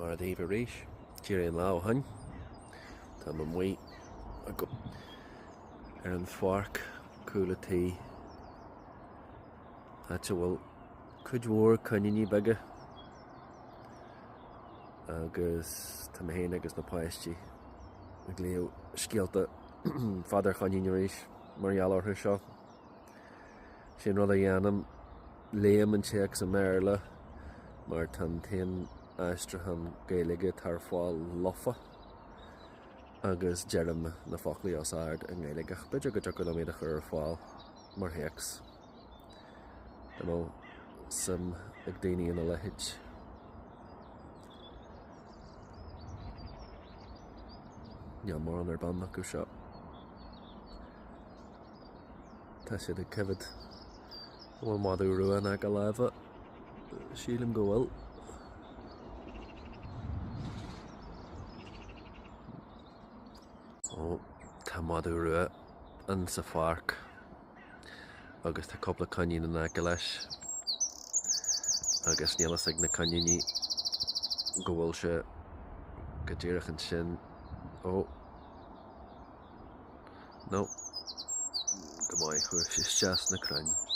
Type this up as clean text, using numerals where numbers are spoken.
Mar daoibh arís, díreach aon lá ó shin, táim amuigh ar an pháirc cúl a' tí, áit a bhfuil cuid mhór coiníní beaga agus tá mé féin agus na páistí ag léamh scéalta Pheadair Choinín arís mar gheall orthu seo. Sé an rud a dhéanaim, léim an téacs i mBéarla mar tá an t-aon aistriúchán Gaeilge atá ar fáil lofa agus deirim na foclaí os ard i nGaeilge ach b'fhéidir go dtiocfadh liom iad a chur ar fáil mar théacs dá mbeadh suim ag daoine ina leithéid. Níl mórán ar bun acu seo. Tá siad ag coimhéad. An bhfuil madadh rua in aice láimhe? Sílim go bhfuil. Ó, tá madadh rua in sa pháirc agus tá cúpla coinín in aice leis agus níl fhios ag na coiníní go bhfuil sé go díreach ansin. Ó. No. Go maith, chuaigh sé isteach sna crainn.